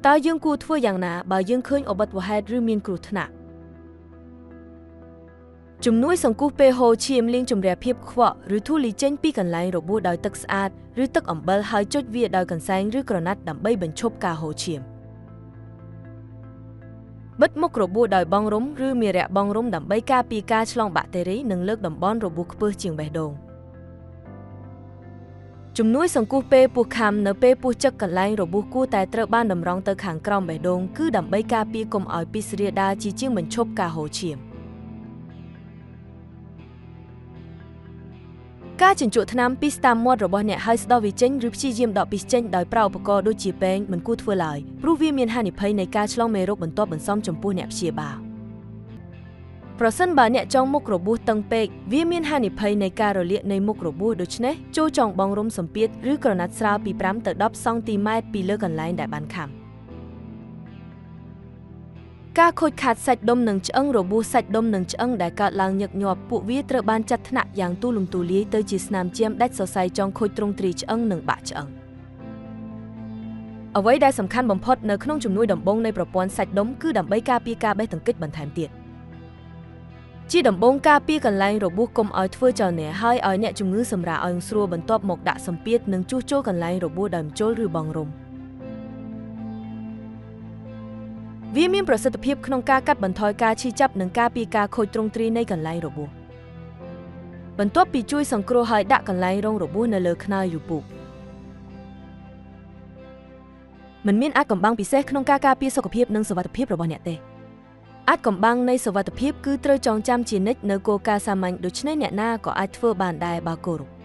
តើយើងគួរធ្វើយ៉ាងណាបើយើងឃើញឧបទ្ទវហេតុឬមានគ្រោះថ្នាក់ជំនួយសង្កូសពេលហូរឈាមលាងជម្រះភាពខ្វក់ឬធូលីចេញពីកន្លែងរបួសដោយទឹកស្អាតឬទឹកអំបិលហើយចុចវាដោយកន្សែងឬក្រណាត់ដើម្បីបញ្ឈប់ការហូរឈាមបិទមុខរបួសដោយបង់រុំឬមារៈបង់រុំដើម្បីការពារការឆ្លងបាក់តេរីនិងលើកតំបន់របួសខ្ពស់ជាងបេះដូងជំនួយសង្កូសពេលពោះខាំនៅពេលពោះចឹកកន្លែងរបួសគួរតែត្រូវបានតម្រង់ទៅខាងក្រោមបេះដូងគឺដើម្បីការពារកុំឲ្យពិសរាដាលជាជាងបញ្ឈប់ការហូរឈាមការជញ្ជក់ថ្នាំពីស្តាមមាត់របស់អ្នកហើយស្ដោះវាចេញឬព្យាយាមដកពីចេញដោយប្រើឧបករណ៍ដូចជាពែងមិនគួរធ្វើឡើយព្រោះវាមានហានិភ័យនៃការឆ្លងមេរោគបន្ទាប់បន្សំចំពោះអ្នកព្យាបាលប្រសិនបើអ្នកចងមុខរបួសតឹងពេកវាមានហានិភ័យនៃការរលាកនៃមុខរបួសដូច្នេះចូលចងបង់រុំសម្ពាធឬក្រណាត់ស្រាលពី5ទៅ10សង់ទីម៉ែត្រពីលើកន្លែងដែលបានខាំការខូចខាតសាច់ដុំនិងឆ្អឹងរបួសសាច់ដុំនិងឆ្អឹងដែលកើតឡើងញឹកញាប់ពួកវាត្រូវបានចាត់ថ្នាក់យ៉ាងទូលំទូលាយទៅជាស្នាមជាមដាច់សរសៃចុងខូចទ្រង់ទ្រាយឆ្អឹងនិងបាក់ឆ្អឹងអ្វីដែលសំខាន់បំផុតនៅក្នុងជំនួយដំបូងនៃប្រព័ន្ធសាច់ដុំគឺដើម្បីការពារការបេះទង្គិចបន្ថែមទៀតជាដំបូងការពារកន្លែងរបួសកុំឲ្យធ្វើចលនាហើយឲ្យអ្នកជំងឺសម្រាកឲ្យស្រួលបន្ទាប់មកដាក់សម្ពាធនិងជួសជុលកន្លែងរបួសដោយម្ជុលឬបង់រុំវាមានប្រសិទ្ធភាពក្នុងការកាត់បន្ថយការឈឺចាប់និងការពារការខូចទ្រង់ទ្រាយនៃកន្លែងរបួសបន្ទាប់ពីជួយសង្គ្រោះហើយដាក់កន្លែងរងរបួសនៅលើខ្នើយឬពូកមិនមានអាចកំបាំងពិសេសក្នុងការការពារសុខភាពនិងសុវត្ថិភាពរបស់អ្នកទេអាចកំបាំងនៃសុវត្ថិភាពគឺត្រូវចងចាំជានិច្ចនៅគោលការណ៍សាមញ្ញដូច្នេះអ្នកណាក៏អាចធ្វើបានដែរបើគោរព